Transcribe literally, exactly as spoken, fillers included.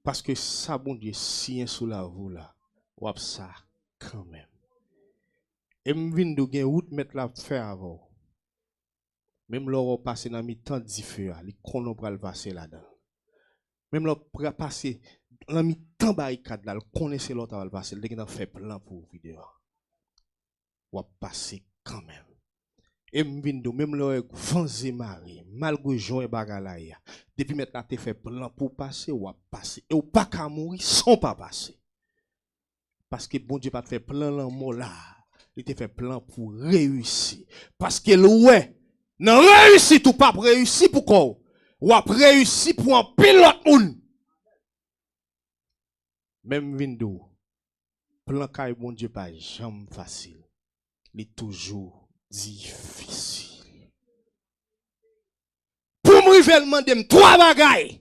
Paske sa Bondye siyen sou lavi w la, w ap sa kanmenm. E m vin di w gen wout Mèt la ap fè avè w. Menm lè w pase nan mitan dife a, li konnen w pral pase ladan l. Menm lè w pra- pase nan mitan barikad la, l konnen se la w ta pral pase. L te gentan fè plan pou w vide a. W ap pase kanmenm. E m vin di w, menm lè w wè van zemare, malgre jan w wè bagay la ye a, depi Mèt la te fè plan pou w pase, w ap pase. E w pa ka mouri san w pa pase. Paske Bondye pa t fè plan lanmò la. Li te fè plan pou reyisi. Paske l wè, nan reyisit ou p ap reyisi pou kò w. W ap reyisi pou anpil lòt moun. Men m vin di w, plan kay Bondye pa janm fasil. Li toujou difisil. Pou m rive, l mande m twa bagay.